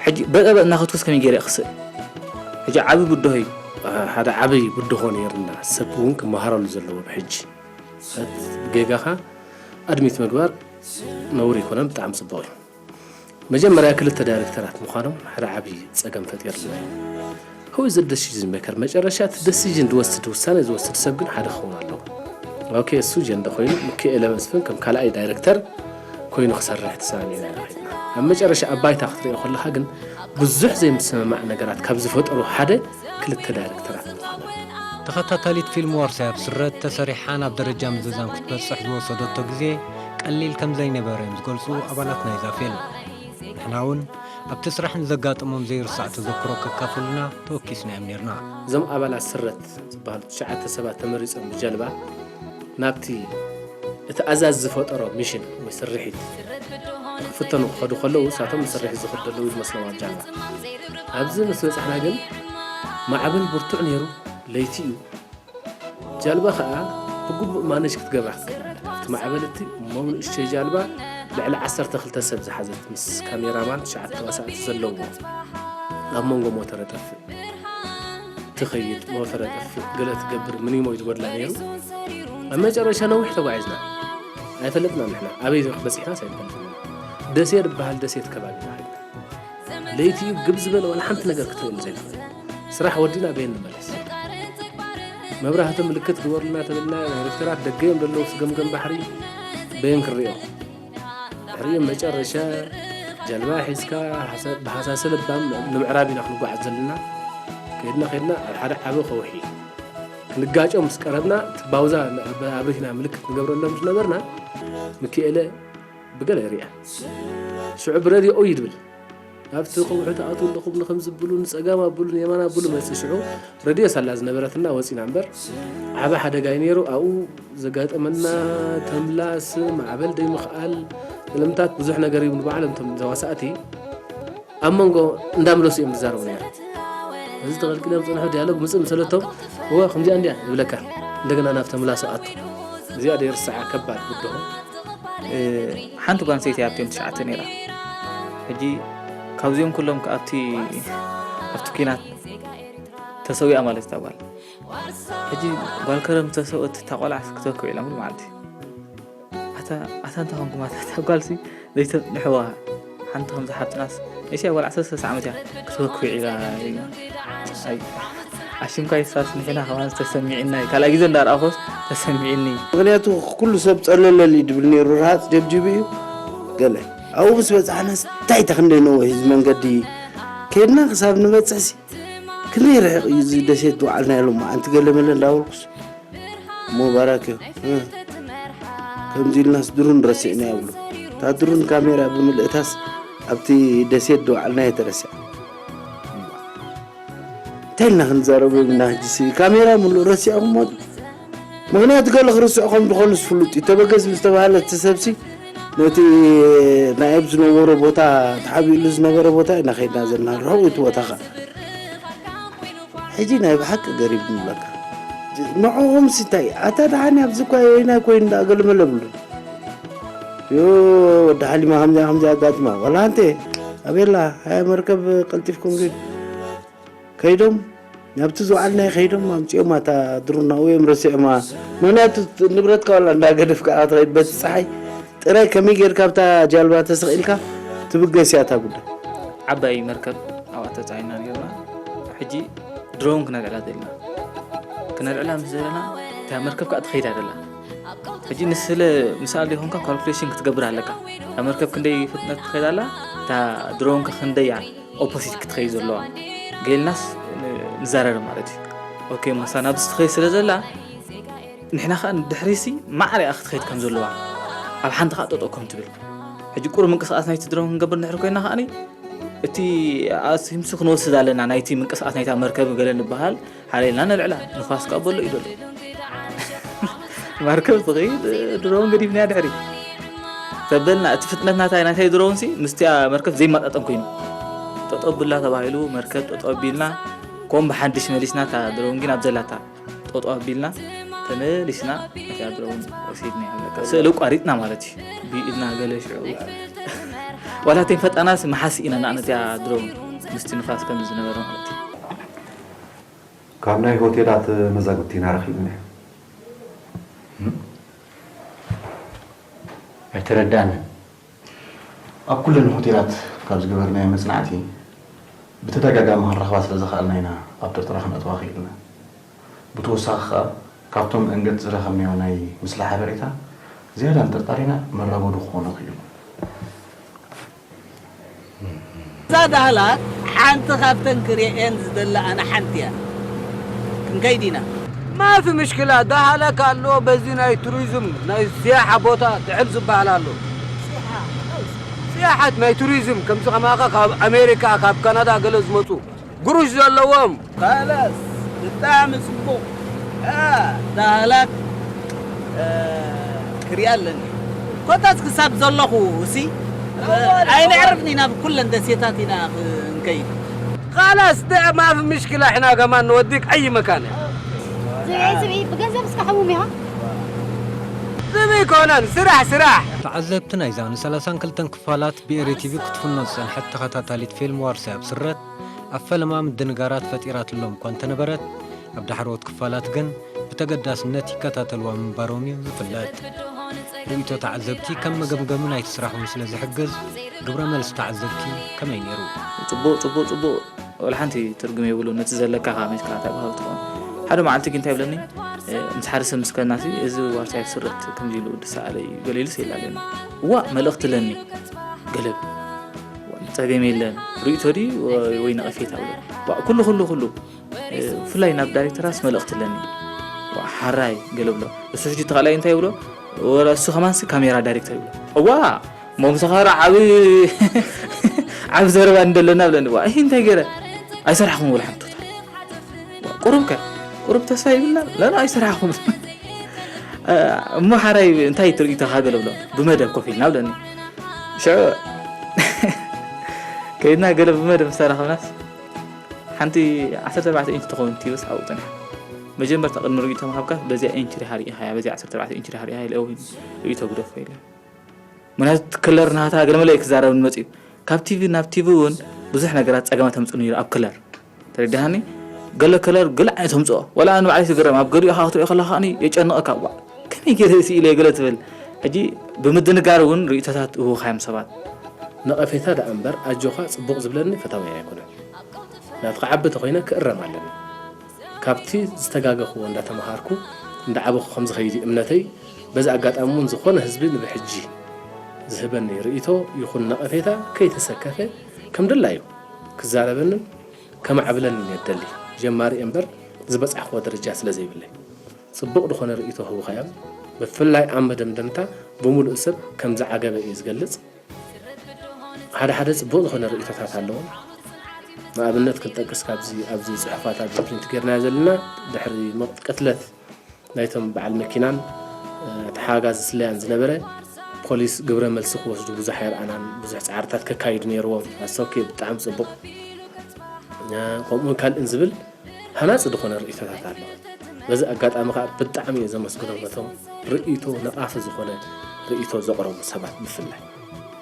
ሕጂ በጠበጥ እናኸድኩስ ከመይ ገይረ እየ ክስእ? ሕጂ ዓቢ ብድሆ እዩ። ሓደ ዓብዪ ብድሆ ነይርና ሰብ እውን ክመሃረሉ ዘለዎ ብሕጂ ጌጋኻ ኣድሚት ምግባር ነውሪ ኣይኮነን፣ ብጣዕሚ ፅቡቕ እዩ። መጀመርያ ክልተ ዳይሬክተራት ምዃኖም ሓደ ዓብዪ ፀገም ፈጢርልና እዩ። Who is the decision maker? መጨረሻ እቲ ደሲዥን ዝወስድ ውሳነ ዝወስድ ሰብ ግን ሓደ ክኸውን ኣለዎ። ኦኬ እሱ ጀንደ ኮይኑ ምክኤለ መስፍን ከም ካልኣይ ዳይሬክተር ኮይኑ ክሰርሕ ተሰማሚዕና ኢና ከድና። ኣብ መጨረሻ ኣብ ባይታ ክትሪኦ ከለኻ ግን ብዙሕ ዘይምስምማዕ ነገራት ካብ ዝፈጠሩ ሓደ ክልተ ዳይሬክተራት ምዃኖም። ተኸታታሊት ፊልም ዋርሳይ ኣብ ስረት ተሰሪሓ ናብ ደረጃ ምዝዛም ክትበጽሕ ዝወሰደቶ ግዜ ቀሊል ከም ዘይነበረ እዮም ዝገልጹ ኣባላት ናይዛ ፊልም። ንሕና እውን ኣብቲ ስራሕ ንዘጋጠሞም ዘይርሳዕ ተዘክሮ ከካፍሉና ተወኪስና እዮም ነርና። እዞም ኣባላት ስረት ዝበሃሉ ትሽዓተ ሰባት ተመሪጾም ብጀልባ ናብቲ እቲ ኣዛዚ ዝፈጠሮ ሚሽን ወይ ስርሒት ክፍተኑ ክኸዱ ከለዉ ንሳቶም ንስርሒት ዝኸዱ ዘለዉ ዝመስሎም ኣብ ጃልባ። ኣብዚ ምስ በጻሕና ግን ማዕበል ብርቱዕ ነይሩ፣ ለይቲ እዩ። ጃልባ ኸኣ ብግቡእ ማነጅ ክትገብራ ክትክእል ኣለካ። እቲ ማዕበል እቲ እሞ ንእሽተይ ጃልባ ልዕሊ ዓሰርተ ክልተ ሰብ ዝሓዘት ምስ ካሜራማን ትሽዓተ ተዋሳእቲ ዘለውዎ ኣብ መንጎ ሞተረ ጠፍእ ትኸይድ ሞተረ ጠፍእ ገለ ትገብር ምኒሞ እዩ ዝጎድላ ነይሩ። ኣብ መጨረሻ ነዊሕ ተጓዒዝና ኣይፈለጥናን ንሕና ኣበይ በፂሕናስ ኣይንፈልጥን ኢና። ደሴ ዝበሃል ደሴት ከባቢ ኢና ከድና። ለይቲ እዩ ግብ ዝበለ ዋላ ሓንቲ ነገር ክትርእየሉ ዘይትኽእል። ስራሕ ወዲና በየን ንመለስ። መብራህቲ ምልክት ግበሩልና ተበልና ዳይሬክተራት ደገ እዮም ዘለዉ እቲ ገምገም ባሕሪ በየን ክንርእዮ። ድሕሪኡ መጨረሻ ጀልባ ሒዝካ ብሃሳሰ ለባም ንምዕራብ ኢና ክንጓዓዝ ዘለና። ከድና ከድና ኣብ ሓደ ዓቢ ከውሒ ክንጋጮ ምስ ቀረብና እቲ ባውዛ ኣብሪህና ምልክት ንገብረሎም ዝነበርና ምክኤለ ብገለ ሪኣ ሽዑ ብረድዮ ኦይ ድብል ኣብቲ ከውሒ ተኣትዉ ኣለኹም ንኸምዚ ብሉ ንጸጋም ኣብሉ ንየማን ኣብሉ መጽእ ሽዑ ረድዮ ሳላ ዝነበረትና ወጺና እምበር ዓቢ ሓደጋ እዩ ነይሩ ኣብኡ ዘጋጠመና ተምላስ ማዕበል ደይምኽኣል ግልምታት ብዙሕ ነገር እዩ ንባዕሎም እቶም ተዋሳእቲ ኣብ መንጎ እንዳምለሱ እዮም ዝዛረቡ ነይሮም እዚ ተቐልቂሎም ዝጸንሑ ዲያሎግ ምጽእ ምሰለቶም እወ ከምዚኣ እንዲያ ይብለካ እንደገና ናብ ተምላሱ ኣቱ እዚኣ ደይርስዓ ከባድ ብድሆ ሓንቲ ጓል ኣንስተይቲ ኣብቲኦም ትሽዓተ ነይራ። ሕጂ ካብዚኦም ኩሎም ኣብቲ ኣብቲ ኲናት ተሰዊኣ ማለት እታ ጓል። ሕጂ ጓል ከረን ምስ ተሰወት እታ ቆልዓ ክትበኪ ውዒላ ሙሉ መዓልቲ። ኣታ ኣታ እንታይ ኮንኩም ኣታ እታ ጓልሲ ዘይተጽንሕዋ ሓንቲ ከምዛ ሓብትናስ ንእሽተይ ጓል ዓሰርተ ሰለስተ ዓመት እያ ክትበኪ ውዒላ ኢልና። ኣይ ኣሽንኳይ ሳስ ንሕና ከማን ተሰሚዕና እዩ ካልኣይ ግዜ እንዳረኣኾስ ተሰሚዕኒ እዩ። ምክንያቱ ኩሉ ሰብ ጸለለሊ ድብል ነይሩ ርሃጽ ደብዲቡ እዩ ገለ ኣብኡ ምስ በጻሕናስ እንታይ ተክንደይ ነዊሕ እዚ መንገዲ ከድና ክሳብ ንበጽሕሲ ክንደይ ርሕቕ እዩ እዚ ደሴት ዝወዓልናዮ ሎማዓንቲ ገለ መለ እንዳበልኩስ ሙባራክ እዩ ከምዚ ኢልናስ ድሩን ረሲዕና ይብሉ እታ ድሩን ካሜራ ብምልእታስ ኣብቲ ደሴት ዝወዓልናዮ ተረሲዓ እንታይ ኢልና ክንዛረቡ ኢና ሕጂሲ ካሜራ ምሉእ ረሲዕኹሞ ምኽንያቱ ገለ ክርስዑ ከም ዝኾኑስ ፍሉጥ እዩ ተበገስ ምስ ተባህለ እቲ ሰብሲ ነቲ ናይ ኣብ ዝነበሮ ቦታ ተሓቢእሉ ዝነበረ ቦታ ኢና ከይድና ዘለና ርሑቕ እዩ እቲ ቦታ ከዓ ሕጂ ናይ ብሓቂ ገሪብ ንብለካ ንዕኹምሲ እንታይ ኣታ ደሓን ኣብዚ እኳ ወይናይ ኮይኑ ደኣ ገለመለ ብሉ ዮ ወዲ ሓሊማ ከምዚኣ ከምዚኣ ኣጋጢማ ዋላ ኣንተ ኣቤላ ሃያ መርከብ ቀልጢፍኩም ግን ከይዶም ናብቲ ዝወዓልናዮ ከይዶም ኣምፂኦም ኣታ ድሩን ናብኡ እዮም ረሲዖማ ምክንያቱ ንብረትካ ዋላ እንዳገደፍካ ኢኻ ትኸይድ በቲ ፀሓይ ጥራይ ከመይ ጌርካ ኣብታ ጃልባ ተሰቒልካ ትብገስ እያ እታ ጉዳይ ዓባይ መርከብ ኣብኣ ተፃዒና ነርና ሕጂ ድሮን ክነልዕላ ዘለና ክነልዕላ ምስ ዘለና እታ መርከብ ከዓ ትኸይዳ ደላ ሕጂ ንስለ ምስኣል ይኾንካ ካልኩሌሽን ክትገብር ኣለካ እታ መርከብ ክንደይ ፍጥነት ትኸይዳ ኣላ እታ ድሮን ከ ክንደያ ኦፖሲት ክትኸይድ ዘለዋ ገይልናስ ንዛረር ማለት እዩ ኦኬ ሞሳ ናብዚ ትኸይድ ስለ ዘላ ንሕና ከዓ ንድሕሪሲ ማዕሪኣ ክትኸይድ ከም ዘለዋ ኣብ ሓንቲ ከዓ ጠጦ ከም ትብል ሕጂ ቁሩብ ምንቅስቃስ ናይቲ ድሮን ክንገብር ንድሕር ኮይና ከዓ እቲ ኣሲምሱ ክንወስድ ኣለና ናይቲ ምንቅስቃስ ናይታ መርከብ ገለ ንበሃል ሓለልና ነልዕላ ንፋስ ከዓ በሎ እዩ ዘሎ መርከብ ትኸይድ ድሮን ገዲፍናያ ድሕሪ ተበልና እቲ ፍጥነት ናታይ ናታይ ድሮን ሲ ምስቲያ መርከብ ዘይመጣጠን ኮይኑ ጠጦ ብላ ተባሂሉ መርከብ ጠጦ ቢልና ኮም ብሓድሽ መሊስና እታ ድሮን ግን ኣብ ዘላታ ጠጦ ኣቢልና ተመሊስና ነቲኣ ድሮን ወሲድና፣ በቃ ስእሊ ኣቋሪጽና ማለት እዩ። ብኢድና ገለ ሽዑ ዋላ ተይፈጣናስ መሓሲ ኢና ንዓነቲኣ ድሮን ምስቲ ንፋስ ከም ዝነበረ ማለት እዩ። ካብ ናይ ሆቴላት መዛግብቲ ኢና ረኺብና። ኣይተረዳንን። ኣብ ኩለን ሆቴላት ካብ ዝገበርናዮ መጽናዕቲ ብተደጋጋሚ ክንረኽባ ስለ ዝኸኣልና ኢና ኣብ ጥርጠራ ክነእትዋ ክኢልና። ብተወሳኺ ከኣ ካብቶም ኣንገት ዝረኸብናዮ ናይ ምስላ ሓበሬታ ዝያዳ ንጥርጣሬና መራጎዲ ክኾኖ ክኢሉ። እዛ ዳህላክ ሓንቲ ካብተን ክርእየን ዝደሊ ኣነ ሓንቲ እያ። ክንከይድ ኢና። ማፊ ምሽክላ ዳህላክ ኣሎ በዚ ናይ ቱሪዝም ናይ ሲያሓ ቦታ ድዕል ዝበሃል ኣሎ። ሲያሓት ናይ ቱሪዝም ከምዚ ከማኻ ካብ ኣሜሪካ ካብ ካናዳ ገለ ዝመፁ ግሩሽ ዘለዎም። ካላስ ብጣዕሚ ፅቡቕ። ዳህላክ ክሪኣ ኣለኒ። ኮታስ ክሳብ ዘለኹ እሲ ኣይነዕርፍን ኢና፣ ብኩለን ደሴታት ኢና ክንከይድ። ካላስ ደኣ ማፊ ምሽክላ ሕና ከማን ንወዲቅ ኣይ መካነ። ዝብኢ ዝብኢ ብገንዘብ እስከ ሕሙም ኢኻ። ዝብኢ ኮነን ስራሕ ስራሕ። ተዓዘብቲ ናይዛ ንሰላሳን ክልተን ክፋላት ብኤሪ ቲቪ ክትፍኖ ዝጸንሐት ተኸታታሊት ፊልም ዋርሳይ ኣብ ስረት ኣብ ፈለማ ምድንጋራት ፈጢራትሎም እኳ እንተነበረት፣ ኣብ ዳሕረዎት ክፋላት ግን ብተገዳስነት ይከታተልዋ ምንባሮም እዩ ዝፍለጥ። ርእይቶ ተዓዘብቲ ከም መገምገሚ ናይቲ ስራሕ እውን ስለ ዝሕግዝ፣ ግብረ መልሲ ተዓዘብቲ ከመይ ነይሩ? ጽቡቕ ጽቡቕ ጽቡቕ ወላ ሓንቲ ትርጉም የብሉ ነቲ ዘለካ ካብ መጅካ እንታይ ባህል ትኾን ሓደ መዓልቲ ግን እንታይ ይብለኒ ምስ ሓደ ሰብ ምስ ከናሲ እዚ ዋርሳይ ስረት ከምዚ ኢሉ ዝሰኣለ እዩ ገለ ኢሉስ የላለኒ እዋ መልእኽቲ ለኒ ገለብ ጸገም የለን ርእቶ ዲ ወይ ነቐፌታ ብሎ ኩሉ ኩሉ ኩሉ ብፍላይ ናብ ዳይሬክተራስ መልእኽቲ ኣለኒ ሓራይ ገለ ብሎ እሱ ሕጂ ተኻላይ እንታይ ብሎ ወላ እሱ ከማንሲ ካሜራ ዳይሬክተር ይብሎ እዋ ሞምሰኻራ ዓብ ዓብ ዘረባ እንደለና ብለኒ ዋ ይህ እንታይ ገረ ኣይሰራሕኹም ወላ ሓንቶታ ቁሩብ ከ ቁሩብ ተስፋ ይብልና ለና ኣይሰራሕኹም እሞ ሓራይ እንታይ ትርእይተኻ ገለ ብሎ ብመደብ ኮፍ ኢልና ብለኒ ሽዑ ከይድና ገለ ብመደብ ዝተራኸብናስ ሓንቲ ዓሰርተ ኣርባዕተ ኢንች ትኸውን ቲቪስ ኣብኡ ጽንሓ። መጀመርታ ቅድሚ ርእይቶ ምሃብካስ በዚኣ ኢንች ዲኻ ርኢኻያ፣ በዚኣ ዓሰርተ ኣርባዕተ ኢንች ዲኻ ርኢኻያ ኢለ እውን ርእይቶ ግደፎ ኢለ። ምኽንያቱ እቲ ከለር ናታ ገለመለ እዩ ክዛረብኒ መጺኡ። ካብ ቲቪ ናብ ቲቪ እውን ብዙሕ ነገራት ጸገማት ኣምጽኡ ነይሩ ኣብ ከለር። ተረዲኻኒ? ገለ ከለር ገለ ዓይነት ኣምጽኦ። ወላ ኣነ ባዕለይ ትግረም ኣብ ገሊኡ ካብ ክትሪኦ ከለኻ ከኣ የጨንቐካ። ዋእ ከመይ ገይረ ስኢለ ገለ ትብል። ሕጂ ብምድንጋር እውን ርእይቶታት እህቡኻዮም ሰባት። ነቐፌታ ደኣ እምበር ኣጆኻ ጽቡቕ ዝብለኒ ፈታዊይ ኣይኮነን። ናቱ ክዓቢ ተኾይነ ክእረም ኣለኒ። ካብቲ ዝተጋገኽዎ እንዳተመሃርኩ እንዳዓበኹ ከምዝኸይድ እዩ እምነተይ። በዚ ኣጋጣሚ እውን ዝኾነ ህዝቢ ንብሕጂ ዝህበኒ ርእይቶ ይኹን ነቐፌታ ከይተሰከፈ ከም ድላዩ ክዛረበንን ከማዕብለንን እየ ዝደሊ። ጀማሪ እየ እምበር ዝበጻሕክዎ ደረጃ ስለዘይብለይ። ጽቡቕ ዝኾነ ርእይቶ ህቡኻዮም። ብፍላይ ኣብ መደምደምታ ብምሉእ ሰብ ከምዝዓገበ እየ ዝገልጽ። ሓደ ሓደ ጽቡቕ ዝኾነ ርእይቶታት ኣለዎም። ንኣብነት ክንጠቅስ ካብዚ ኣብዚ ጽሑፋት ኣብዚ ፕሪንት ጌርናዮ ዘለና ድሕሪ ቅትለት ናይቶም በዓል መኪናን ተሓጋጋዚ ስለያን ዝነበረ ፖሊስ ግብረ መልሲ ክወስዱ ብዙሕ ኣይረኣናን። ብዙሕ ጻዕርታት ከካይዱ ነይርዎም። ኣሶኬ ብጣዕሚ ጽቡቕ ከምኡውን ካልእን ዝብል ሃናጺ ዝኾነ ርእይቶታት ኣሎ። በዚ ኣጋጣሚ ከዓ ብጣዕሚ እየ ዘመስግኖም ነቶም ርእይቶ ነቓፊ ዝኾነ ርእይቶ ዘቕረቡ ሰባት ብፍላይ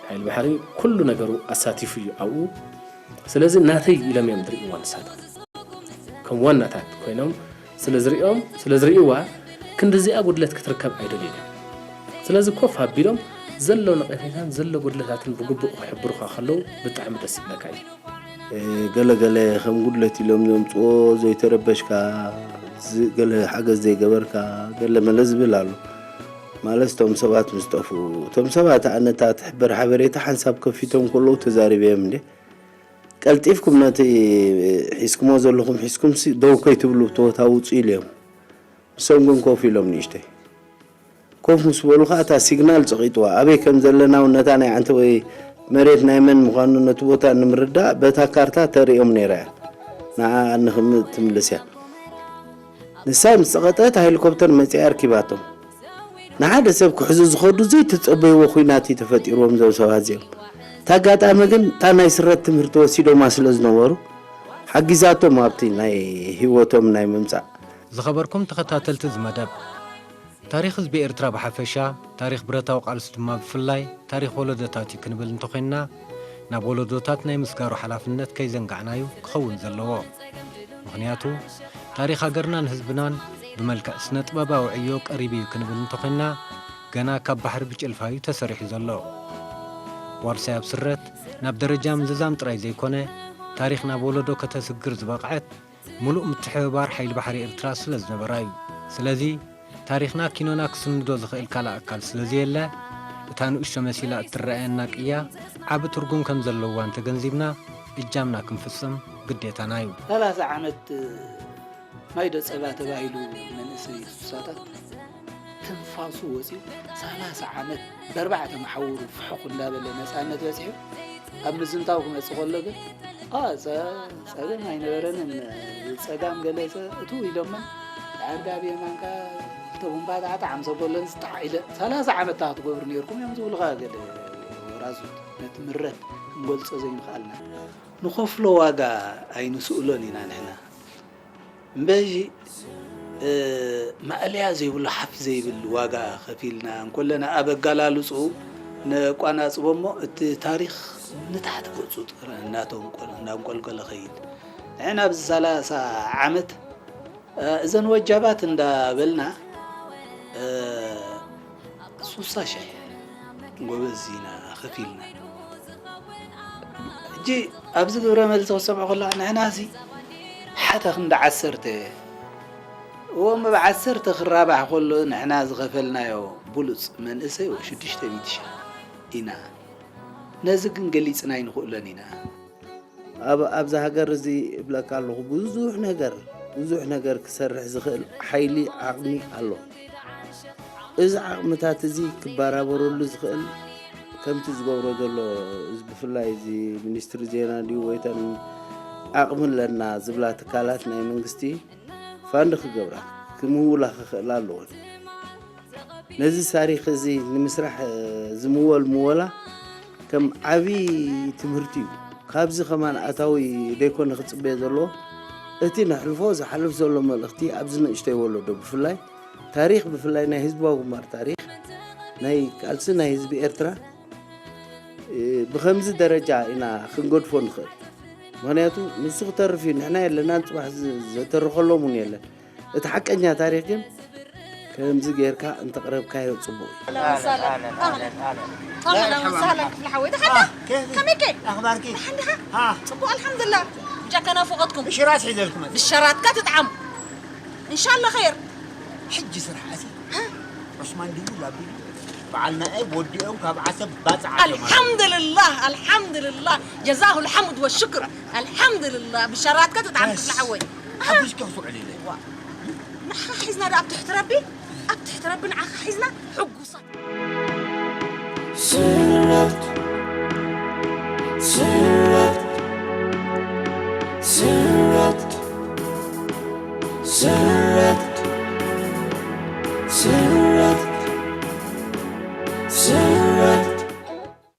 ሓይሊ ባሕሪ ኩሉ ነገሩ ኣሳቲፉ እዩ ኣብኡ። ስለዚ ናተይ ኢሎም እዮም ዝርእይዋ ንሳቶም ከም ዋናታት ኮይኖም ስለ ዝርእዮም ስለ ዝርእይዋ ክንድዚኣ ጉድለት ክትርከብ ኣይደልዩን እዮም። ስለዚ ኮፍ ኣቢሎም ዘሎ ነቐፌታን ዘሎ ጉድለታትን ብግቡእ ክሕብሩኻ ከለዉ ብጣዕሚ ደስ ይብለካ እዩ። ገለ ገለ ከም ጉድለት ኢሎም ዘምፅዎ ዘይተረበሽካ፣ ገለ ሓገዝ ዘይገበርካ፣ ገለ መለ ዝብል ኣሎ። ማለት እቶም ሰባት ምስ ጠፍኡ፣ እቶም ሰባት ኣነታ ትሕብር ሓበሬታ ሓንሳብ ከፊቶም ከለዉ ተዛሪበዮም እንዴ። ቀልጢፍኩም ነቲ ሒዝኩሞ ዘለኹም ሒዝኩም ደው ከይትብሉ እቲ ቦታ ውፁ ኢለዮም። ንሶም ግን ኮፍ ኢሎም ንእሽተይ። ኮፍ ምስ በሉ ኸዓ እታ ሲግናል ጸቒጥዋ። ኣበይ ከም ዘለና እውን ነታ ናይ ዓንተቦይ መሬት ናይ መን ምዃኑ ነቲ ቦታ ንምርዳእ በታ ካርታ ተርእዮም ነይራ እያ። ንዓኣ ንኽምእ ትምልስ እያ። ንሳ ምስ ጸቐጠት ሄሊኮፕተር መጺኣ ኣርኪባቶም። ንሓደ ሰብ ክሕዙ ዝኸዱ ዘይተጸበይዎ ኹናት እዩ ተፈጢርዎም እዞም ሰባት እዚኦም። እቲ ኣጋጣሚ ግን እታ ናይ ስረት ትምህርቲ ወሲዶማ ስለ ዝነበሩ ሓጊዛቶም ኣብቲ ናይ ህይወቶም ናይ ምምጻእ። ዝኸበርኩም ተኸታተልቲ እዚ መደብ ታሪኽ ህዝቢ ኤርትራ ብሓፈሻ፣ ታሪኽ ብረታዊ ቃልሲ ድማ ብፍላይ ታሪኽ ወለዶታት እዩ ክንብል እንተኾይንና፣ ናብ ወለዶታት ናይ ምስጋሩ ሓላፍነት ከይዘንጋዕናዩ ክኸውን ዘለዎ። ምኽንያቱ፣ ታሪኽ ሃገርናን ህዝብናን ብመልክዕ ስነ ጥበባዊ ዕዮ ቀሪቡ እዩ ክንብል እንተኾይንና፣ ገና ካብ ባሕሪ ብጭልፋ እዩ ተሰሪሑ ዘሎ። ዋርሳይ ኣብ ስረት ናብ ደረጃ ምዝዛም ጥራይ ዘይኮነ፣ ታሪኽ ናብ ወለዶ ከተስግር ዝበቕዐት፣ ምሉእ ምትሕብባር ሓይሊ ባሕሪ ኤርትራ ስለ ዝነበራ እዩ። ስለዚ፣ ታሪኽና ኪኖና ክስንዶ ዝኽእል ካልእ ኣካል ስለ ዘየለ፣ እታ ንእሽቶ መሲላ እትረኣየና ቅያ ዓቢ ትርጉም ከም ዘለዋ እንተገንዚብና፣ እጃምና ክንፍጽም ግዴታና እዩ። ሰላሳ ዓመት ማይዶ ጸባ ተባሂሉ መንእሰይ ሱሳታት ትንፋሱ ወጺኡ ሰላሳ ዓመት በርባዕተ መሓውሩ ፍሑኽ እንዳበለ ነጻነት በጺሑ ኣብ ምዝንታው ክመጽእ ከሎ ግን፣ አ፣ ጸ-፣ ጸገም ኣይነበረንን። ጸጋም ገለ ጸ-፣ እቱ ኢሎምን፣ ዳርጋ ብየማንካ ክልተ ቡምባ ጣዕጣዕ ምስ ኣበለን ዝጣዕ ኢለ፣ ሰላሳ ዓመት እንታይ ክትገብሩ ነይርኩም እዮም ዝብሉኻ ገለ ወራዙት። ነቲ ምረት ክንገልጾ ዘይምኽኣልና። ንኸፍሎ ዋጋ ኣይንስእሎን ኢና ንሕና። እምበዚ፣ እ፣ ማእለያ ዘይብሉ ሓፍ ዘይብል ዋጋ ከፊልና እንኮለና፣ ኣብ ኣገላልጽኡ ነቋናጽቦ እሞ፣ እቲ ታሪኽ ንታሕቲ ገጹ ጥረ እናተንቆል-፣ እናንቆልቆለ ኸይድ። ንሕና ኣብዚ ሰላሳ ዓመት፣ እ፣ እዘን ወጃባት እንዳበልና፣ እ፣ ሱሳ ሽሕ ጎበዝ ኢና ከፊልና። ሕጂ ኣብዚ ግብረ መልሲ ክሰምዖ ከለኻ፣ ንሕናሲ ሓደ ክንዲ ዓሰርተ፣ እሞ ብዓሰርተ ክራባሕ ከሎ ንሕና ዝኸፈልናዮ ብሉጽ መንእሰይ ሽዱሽተ ሚእቲ ሽሕ ኢና። ነዚ ግን ገሊጽና ኣይንኽእሎን ኢና። ኣብ፣ ኣብዛ ሃገር እዚ እብለካ ኣለኹ፣ ብዙሕ ነገር፣ ብዙሕ ነገር ክሰርሕ ዝኽእል ሓይሊ፣ ዓቕሚ ኣሎ። እዚ ዓቕምታት እዚ ክበራበረሉ ዝኽእል፣ ከምቲ ዝገብሮ ዘሎ፣ እዚ ብፍላይ እዚ ሚኒስትሪ ዜና ድዩ ወይ እተን ዓቕሚ ኣለና ዝብላ ትካላት ናይ መንግስቲ ፋንድ ክገብራ፣ ክምውላ ክኽእላ ኣለወን። ነዚ ታሪኽ እዚ ንምስራሕ፣ እ፣ ዝምወል ምወላ ከም ዓቢ ትምህርቲ እዩ። ካብዚ ከማን ኣታዊ ደይኮነ ክጽበዮ ዘለዎ፣ እቲ ነሕልፎ ዝሓልፍ ዘሎ መልእኽቲ ኣብዚ ንእሽተይ ወለዶ ብፍላይ፣ ታሪኽ ብፍላይ ናይ ህዝባዊ ግንባር ታሪኽ፣ ናይ ቃልሲ ናይ ህዝቢ ኤርትራ፣ እ፣ ብኸምዚ ደረጃ ኢና ክንገድፎ ንኽእል። ምኽንያቱ ንሱ ክተርፍ እዩ፣ ንሕና የለናን፣ ጽባሕ ዝ-፣ ዘተርኸሎም እውን የለን። እቲ ሓቀኛ ታሪኽ ግን ከምዚ ጌርካ እንተቕረብካዮ ጽቡቕ እዩ። أهلًا وسهلًا. أهلًا. أهلًا وسهلًا ክፍለ ሓወይ። ደሓን ዲኻ? ها، كيفك؟ ከመይ ከ? أخبارك؟ ደሓን ዲኻ? ها. ጽቡቕ፣ ኣልሓምዱሊላህ። ብጃካ ናፍቖትኩም። ብሽራት ሒዘልኩም መጽእ። ብሸራትካ ትጥዓም። إن شاء الله خير. ሕጂ ስራሕ ኣትየ። ዑስማን ድዩ ላቢ ድዩ? በዓል ናኤብ ወዲኦም ካብ ዓሰብ ባጽዓ እዮም። ኣልሓምዱሊላህ፣ ኣልሓምዱሊላህ። ጀዛሁ ልሓምድ ወሽክር። ኣልሓምዱሊላህ። ብሸራትካ ትጥዓም በስ። ክፍለ ሓወይ። ሓጒስኪ ክትውዕሊ ኢለ። ዋ። ንዓኻ ሒዝና ዶ ኣብ ትሕቲ ረቢ? ኣብ ትሕቲ ረቢ ንዓኻ ሒዝና ሕጉሳት። ስረት፣ ስረት፣ ስረት፣ ስረት፣ ስረት።